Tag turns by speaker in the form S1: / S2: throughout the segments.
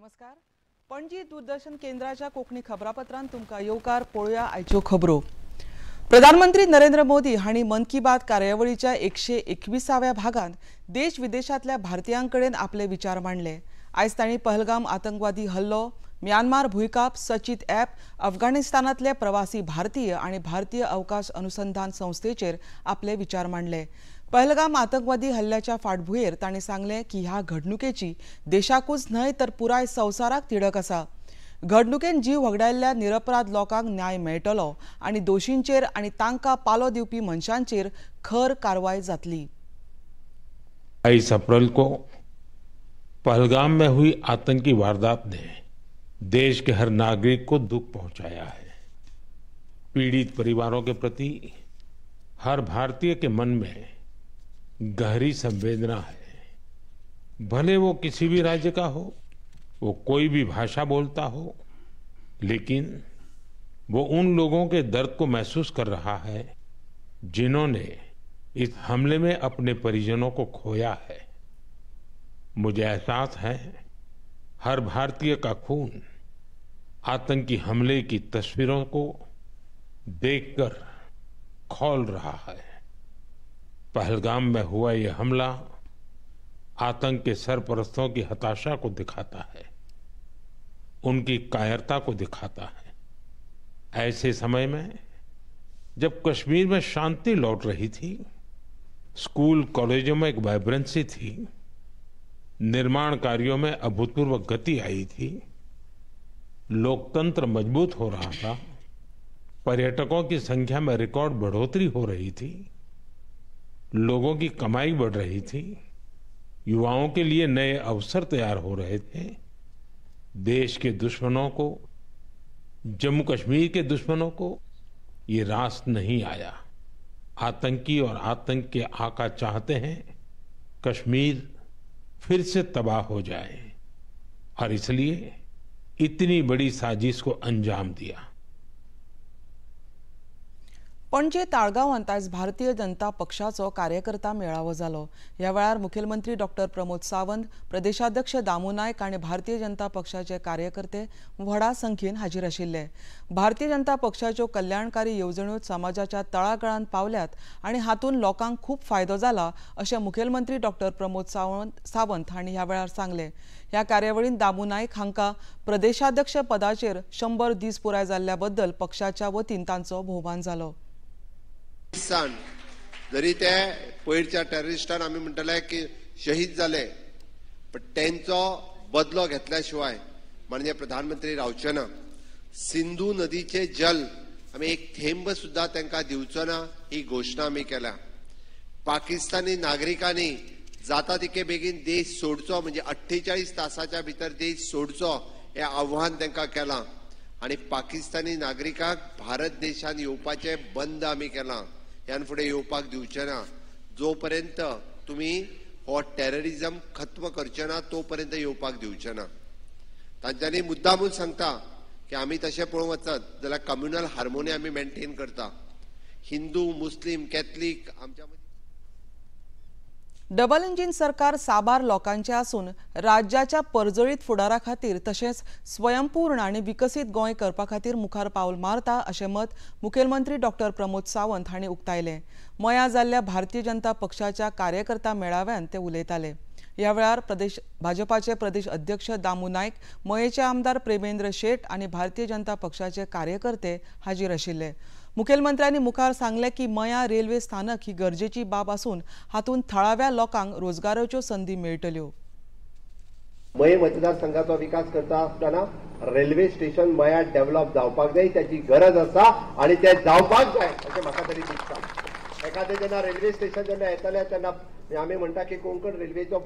S1: नमस्कार, पणजी दूरदर्शन केंद्राच्या कोंकणी खबरापत्रांत तुमकां येवकार. पळोवया आयच्यो खबरो. प्रधानमंत्री नरेंद्र मोदी हांणी मन की बात कार्यावळीच्या 121व्या भागांत देश विदेशांतल्या भारतीयां कडेन आपले विचार मांडले. आयज तांणी पहलगाम आतंकवादी हल्लो, म्यानमार भूंयकांप, सचित ॲप, अफगाणिस्तानांतले प्रवासी भारतीय आनी भारतीय अवकाश अनुसंधान संस्थेचेर आपले विचार मांडले. पहलगाम आतंकवादी हल्ल्याच्या फाटभुंयेर तांणी सांगलें की ह्या घडणुकेची देशाकूच न्हय तर पुराय संवसाराक तिडक आसा. घडणुकेन जीव वगडायल्ल्या निरपराध लोकांक न्याय मेळटलो आनी दोशींचेर आनी तांकां पालो दिवपी मनशांचेर खर कारवाय जातली.
S2: 22 अप्रैल को पहलगाम में हुई आतंकी वारदात ने देश के हर नागरिक को दुख पहुंचाया है। पीड़ित परिवारों के प्रति हर भारतीय के मन में गहरी संवेदना है। भले वो किसी भी राज्य का हो, वो कोई भी भाषा बोलता हो, लेकिन वो उन लोगों के दर्द को महसूस कर रहा है जिन्होंने इस हमले में अपने परिजनों को खोया है। मुझे एहसास है हर भारतीय का खून आतंकी हमले की तस्वीरों को देखकर खौल रहा है। पहलगाम में हुआ ये हमला आतंक के सरपरस्तों की हताशा को दिखाता है, उनकी कायरता को दिखाता है। ऐसे समय में जब कश्मीर में शांति लौट रही थी, स्कूल कॉलेजों में एक वाइब्रेंसी थी, निर्माण कार्यों में अभूतपूर्व गति आई थी, लोकतंत्र मजबूत हो रहा था, पर्यटकों की संख्या में रिकॉर्ड बढ़ोतरी हो रही थी, लोगों की कमाई बढ़ रही थी, युवाओं के लिए नए अवसर तैयार हो रहे थे, देश के दुश्मनों को, जम्मू कश्मीर के दुश्मनों को ये रास नहीं आया। आतंकी और आतंक के आका चाहते हैं कश्मीर फिर से तबाह हो जाए और इसलिए इतनी बड़ी साजिश को अंजाम दिया।
S1: पणजे ताळगांवांत आयज भारतीय जनता पक्षाचो कार्यकर्ता मेळावो जालो. ह्या वेळार मुखेलमंत्री डॉक्टर प्रमोद सावंत, प्रदेशाध्यक्ष दामू नायक आनी भारतीय जनता पक्षाचे कार्यकर्ते व्हडा संख्येन हाजीर आशिल्ले. भारतीय जनता पक्षाच्यो कल्याणकारी येवजण्यो समाजाच्या तळागाळांत पावल्यात आनी हातूंत लोकांक खूब फायदो जाला अशें मुखेलमंत्री डॉक्टर प्रमोद सावंत हांणी ह्या वेळार सांगलें. ह्या कार्यावळींत दामू नायक हांकां प्रदेशाध्यक्ष पदाचेर 100 दीस पुराय जाल्ल्या बद्दल पक्षाच्या वतीन तांचो भोवमान जालो.
S3: जरी ते पयरच्या टेररिस्टान आमी म्हणटले की शहीद जाले, पण तेंचो बदलो घेतल्या शिवाय माननीय प्रधानमंत्री रावचे ना. सिंधू नदीचे जल आमी एक थेंब सुद्दां तांकां दिवचो ना ही घोशणा आमी केल्या. पाकिस्तानी नागरिकांनी जाता तितके बेगीन देश सोडचो, म्हणजे 48 तासाच्या भितर देश सोडचो हें आव्हान तांकां केलां आनी पाकिस्तानी नागरिकांक भारत देशान येवपाचें बंद आमी केलां. ह्यान फुडें येवपाक दिवचें ना. जोपर्यंत तुमी हो टेररिजम खत्म करचे ना तोपर्यंत येवपाक दिवचें ना. तांच्यांनी मुद्दामून सांगता की आमी तशें पळोवंक वचत जाल्यार कम्युनल हार्मोनी आमी मेंटेन करता. हिंदू, मुस्लीम, कॅथलीक आमच्या
S1: डबल इंजिन सरकार साबार लोकांचे आसून राज्याच्या परजळीत फुडारा खातीर तशेंच स्वयंपूर्ण आनी विकसीत गोंय करपा खातीर मुखार पावल मारता अशें मत मुखेलमंत्री डॉक्टर प्रमोद सावंत हांणी उक्तायलें. मयां जाल्ल्या भारतीय जनता पक्षाच्या कार्यकर्ता मेळाव्यांत ते उलयताले. ह्या वेळार प्रदेश भाजपाचे प्रदेश अध्यक्ष दामू नायक, मयेचे आमदार प्रेमेंद्र शेट आनी भारतीय जनता पक्षाचे कार्यकर्ते हाजीर आशिल्ले. मुखेलमंत्र्यांनी मुखार सांगलें की मयां रेल्वे स्थानक ही गरजेची बाब आसून हातूंत थळाव्या लोकांक रोजगाराच्यो संदी मेळटल्यो.
S3: मये मतदारसंघाचो विकास करता आसतना रेल्वे स्टेशन मया डेव्हलप जावपाक जाय, त्याची गरज आसा आनी ते जावपाक जाय अशें म्हाका तरी दिसता. एखादें जेन्ना रेल्वे स्टेशन जेन्ना येतलें तेन्ना आमी म्हणटा की कोंकण रेल्वेचो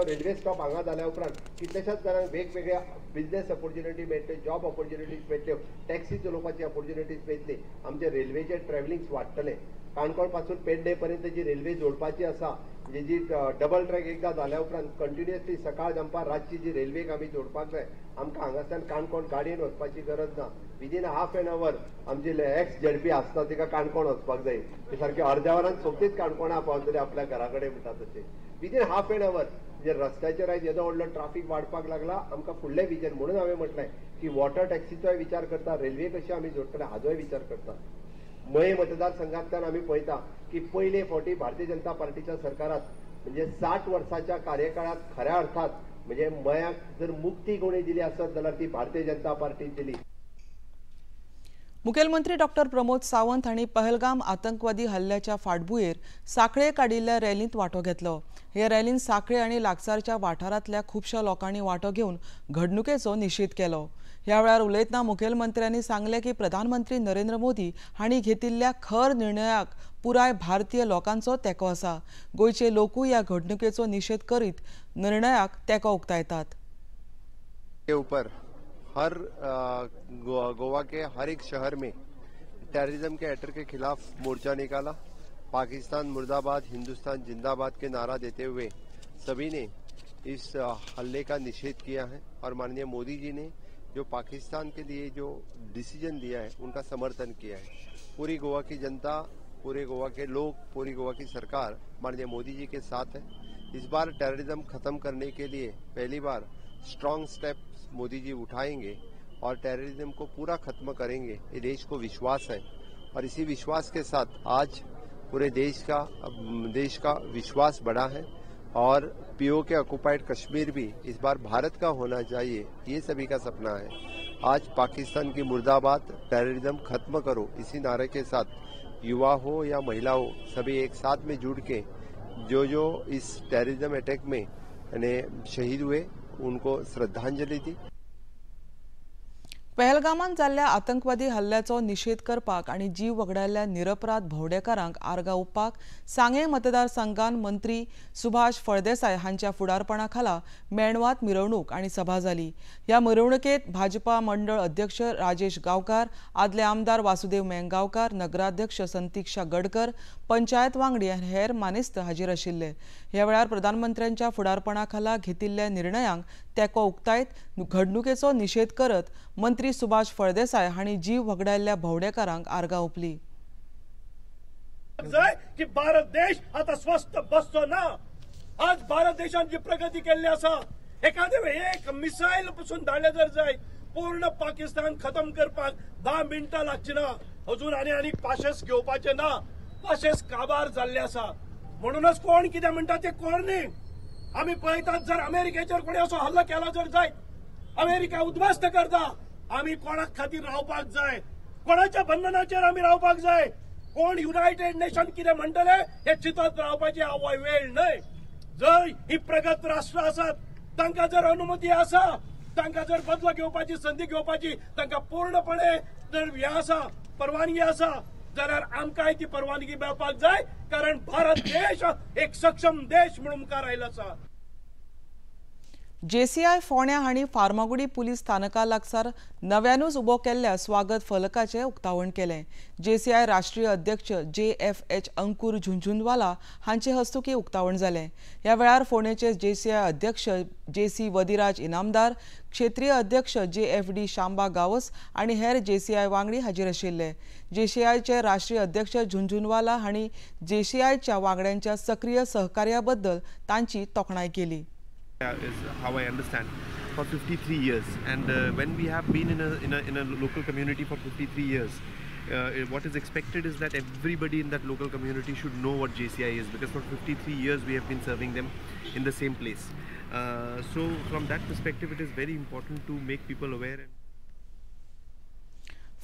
S3: रेल्वे स्टॉप हांगा जाल्या उपरांत कितल्याशाच जाणांक वेगवेगळ्या बिझनेस ऑपॉर्च्युनिटी मेळटल्यो, जॉब ऑपॉर्च्युनिटीज मेळटल्यो, टॅक्सी चलोवपाची ऑपॉर्च्युनिटीज मेळटली, आमचे रेल्वेचे ट्रॅव्हलिंग्स वाडटले. काणकोण पासून पेडणे पर्यंत जी रेल्वे जोडपाची आसा, म्हणजे जी डबल ट्रॅक एकदां जाल्या उपरांत कंटिन्युअसली सकाळ दनपार रातची जी रेल्वेक आमी जोडपाक जाय. आमकां हांगाच्यान काणकोण गाडयेन वचपाची गरज ना. विदीन हाफ एन our आमची एक्स झेडपी आसता तिका काणकोण वचपाक जाय. ती सारकी अर्द्या वरान सोमतीच काणकोणा पावतली आपल्या घरा कडेन म्हणटा तशें विदीन हाफ एन our. जे रस्त्याचेर आयज येदो व्हडलो ट्राफीक वाडपाक लागला, आमकां फुडलें विजन म्हणून हांवें म्हटलें की वॉटर टॅक्सीचोय विचार करता, रेल्वे कशी आमी जोडटले हाजोय विचार करता. मये मतदारसंघांतल्यान आमी पळयता की पयले फावटी भारतीय जनता पार्टीच्या सरकारात म्हणजे 60 वर्साच्या कार्यकाळात खऱ्या अर्थात म्हणजे मयाक जर मुक्ती कोणी दिली आसत जाल्यार ती भारतीय जनता पार्टीन दिली.
S1: मुखेलमंत्री डॉक्टर प्रमोद सावंत हांणी पहलगाम आतंकवादी हल्ल्याच्या फाटभुंयेर सांखळे काडिल्ल्या रॅलींत वांटो घेतलो. हे रॅलींत सांखळे आनी लागसारच्या वाठारांतल्या खुबश्या लोकांनी वांटो घेवन घडणुकेचो निशेध केलो. ह्या वेळार उलयतना मुखेलमंत्र्यांनी सांगलें की प्रधानमंत्री नरेंद्र मोदी हांणी घेतिल्ल्या खर निर्णयाक पुराय भारतीय लोकांचो तेंको आसा. गोंयचे लोकूय ह्या घडणुकेचो निशेध करीत निर्णयाक तेंको उक्तायतात.
S3: हर गोवा के हर एक शहर में टेररिज्म के अटैक के खिलाफ मोर्चा निकाला. पाकिस्तान मुर्दाबाद, हिंदुस्तान जिंदाबाद के नारा देते हुए सभी ने इस हल्ले का निषेध किया है और माननीय मोदी जी ने जो पाकिस्तान के लिए जो डिसीजन लिया है उनका समर्थन किया है. पूरी गोवा की जनता, पूरे गोवा के लोग, पूरी गोवा की सरकार माननीय मोदी जी के साथ है. इस बार टेररिज्म खत्म करने के लिए पहली bar strong steps Modi ji उठाएंगे और टेररिज्म को पूरा खत्म करेंगे, ये देश को विश्वास है. और इसी विश्वास के साथ आज पूरे देश का विश्वास बढ़ा है और पीओ के ऑक्यूपाइड कश्मीर भी इस बार भारत का होना चाहिए, ये सभी का सपना है. आज पाकिस्तान की मुर्दाबाद, टेररिज्म खत्म करो, इसी नारे के साथ युवा हो या महिला हो सभी एक साथ में जुड़ के जो जो इस टेररिज्म अटैक में यानी शहीद हुए उनको श्रद्धांजलि दी.
S1: पहलगामांत जाल्ल्या आतंकवादी हल्ल्याचो निशेध करपाक आनी जीव वगडायल्ल्या निरपराध भोंवडेकारांक आर्गां ओंपपाक सांगें मतदारसंघान मंत्री सुभाष फळदेसाय हांच्या फुडारपणा खाला मेणवात मिरवणूक आनी सभा जाली. ह्या मिरवणुकेंत भाजपा मंडळ अध्यक्ष राजेश गांवकार, आदले आमदार वासुदेव मेंगांवकार, नगराध्यक्ष संतिक्षा गडकर, पंचायत वांगडी आनी हेर मानेस्त हाजीर आशिल्ले. ह्या वेळार प्रधानमंत्र्यांच्या फुडारपणा खाला घेतिल्ल्या निर्णयांक तेंको उक्तायत घडणुकेचो निशेध करत मंत्री सुभाष फळदेसाय हांणी जीव वगडायल्ल्या भोंवडेकारांक आर्गां ओंपली.
S4: की भारत देश आता स्वस्थ बसचो ना. आज भारत देशान जी प्रगती केल्ली आसा, एखादे एक मिसायल पसून धाडले जर जाय पूर्ण पाकिस्तान खतम करपाक 10 मिनटां लागची ना. अजून आनी आनी पाशेस घेवपाचे ना, पाशेस काबार जाल्ले आसा. म्हणूनच कोण कितें म्हणटा ते कोण न्ही. आमी पळयतात जर अमेरिकेचेर कोणी असो हल्लो केलो जर जायत, अमेरिका उद्ध्वस्त करता. आमी कोणाक खातीर रावपाक जाय, कोणाच्या बंधनाचेर आमी रावपाक जाय. कोण युनायटेड नेशन कितें म्हणटले हे चिंतत रावपाची आवय वेळ न्हय. जर ही प्रगत राष्ट्र आसात तांकां जर अनुमती आसा, तांकां जर बदलो घेवपाची संदी घेवपाची तांकां पूर्णपणे जर हें आसा, परवानगी आसा, जाल्यार आमकांय ती परवानगी मेळपाक जाय. कारण भारत देश एक सक्षम देश म्हणून मुखार आयलो आसा.
S1: जेसीआय फोंड्या हांणी फार्मागुडी पुलीस स्थानका लागसार नव्यानूच उबो केल्ल्या स्वागत फलकाचें उक्तावण केलें. जेसीआय राष्ट्रीय अध्यक्ष JFH अंकुर झुंझुनवाला हांचे हस्तुकीं उक्तावण जालें. ह्या वेळार फोंडेचे जेसीआय अध्यक्ष JC Vadiraj Inamdar, क्षेत्रीय अध्यक्ष JFD शांबा गावस आनी हेर जेसीआय वांगडी हाजीर आशिल्ले. जेसीआयचे राष्ट्रीय अध्यक्ष झुंझुनवाला हांणी जेसीआयच्या वांगड्यांच्या सक्रीय सहकार्याबद्दल तांची तोखणाय केली.
S5: Is how I understand, for 53 years, and when we have been in a local community for 53 years, what is expected is that everybody in that local community should know what JCI is, because for 53 years we have been serving them in the same place. So from that perspective, it is very important to make people aware.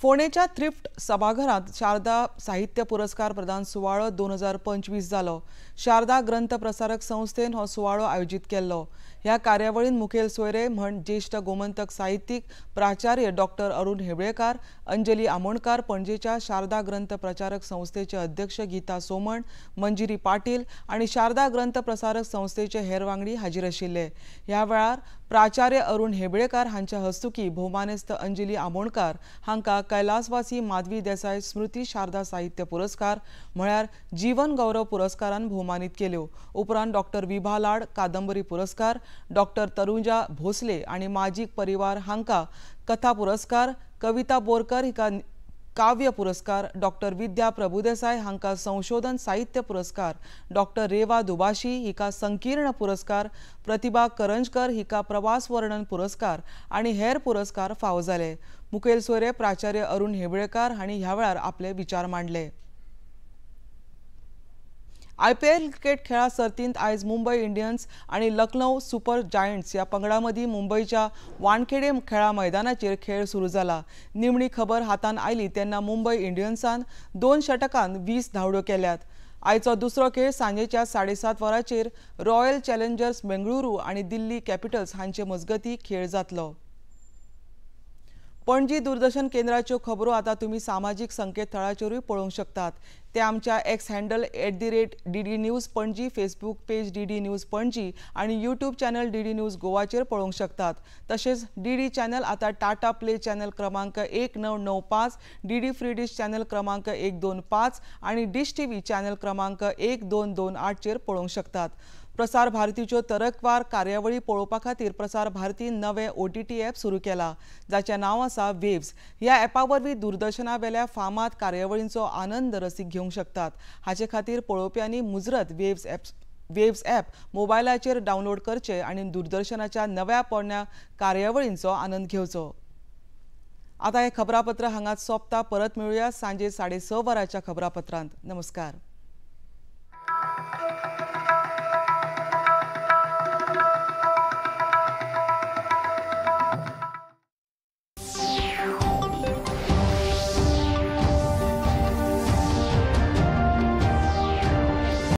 S1: फोंडेच्या thrift सभाघरांत शारदा साहित्य पुरस्कार प्रदान सुवाळो 2025 जालो. शारदा ग्रंथ प्रसारक संस्थेन हो सुवाळो आयोजीत केल्लो. ह्या कार्यावळीन मुखेल सोयरे म्हण ज्येष्ठ गोमंतक साहित्यीक प्राचार्य डॉक्टर अरुण हेबळेकार, अंजली आमोणकार, पणजेच्या शारदा ग्रंथ प्रचारक संस्थेचे अध्यक्ष गीता सोमण, मंजिरी पाटील आनी शारदा ग्रंथ प्रसारक संस्थेचे हेर वांगडी हाजीर आशिल्ले. ह्या वेळार प्राचार्य अरुण हेबळेकार हांच्या हस्तुकी भोवमानेस्त अंजली आमोणकार हांकां कैलासवासी माधवी देसाय स्मृती शारदा साहित्य पुरस्कार म्हळ्यार जीवन गौरव पुरस्कारान भोवमानीत केल्यो. उपरांत डॉक्टर विभा लाड कादंबरी पुरस्कार, डॉक्टर तरुंजा भोसले आनी माजीक परिवार हांकां कथा पुरस्कार, कविता बोरकर हिका काव्य पुरस्कार, डॉक्टर विद्या प्रभुदेसाय हांकां संशोधन साहित्य पुरस्कार, डॉक्टर रेवा दुभाषी हिका संकीर्ण पुरस्कार, प्रतिभा करंजकर हिका प्रवास वर्णन पुरस्कार आनी हेर पुरस्कार फावो जाले. मुखेल सोयरे प्राचार्य अरुण हेबळेकार हांणी ह्या वेळार आपले विचार मांडले. आयपीएल क्रिकेट खेळा सर्तींत आयज मुंबय इंडियन्स आनी लखनौ सुपर जायंट्स ह्या पंगडा मदीं मुंबयच्या वानखेडे खेळा मैदानाचेर खेळ सुरू जाला. निमणी खबर हातान आयली तेन्ना मुंबय इंडियन्सान 2 षटकांत 20 धांवड्यो केल्यात. आयचो दुसरो खेळ सांजेच्या 7:30 वरांचेर रॉयल चॅलेंजर्स बेंगळुरू आनी दिल्ली कॅपिटल्स हांचे मजगतीं खेळ जातलो. पणजी दूरदर्शन केंद्राच्यो खबरो आतां तुमी सामाजीक संकेतथळाचेरूय पळोवंक शकतात. ते आमच्या X handle @DD News Panaji, Facebook page DD News Panaji आनी यूट्यूब चॅनल DD news गोवाचेर पळोवंक शकतात. तशेंच DD channel आतां टाटा प्ले चॅनल क्रमांक 1995, DD free dish channel क्रमांक 125 आनी डिश TV channel क्रमांक 1228चेर पळोवंक शकतात. प्रसार भारतीच्यो तरेकवार कार्यावळी पळोवपा खातीर प्रसार भारतीन नवे OTT app सुरू केला, जाचें नांव आसा वेव्स. ह्या ॲपा वरवीं दूरदर्शना वेल्या फामाद कार्यावळींचो आनंद रसीक घेवंक शकतात. हाचे खातीर पळोवप्यांनी मुजरत वेव्स ॲप मोबायलाचेर डावनलोड करचे आनी दूरदर्शनाच्या नव्या पोरण्या कार्यावळींचो आनंद घेवचो. आतां हें खबरापत्र हांगाच सोंपता. परत मेळुया सांजे 6:30 वरांच्या खबरापत्रांत. नमस्कार.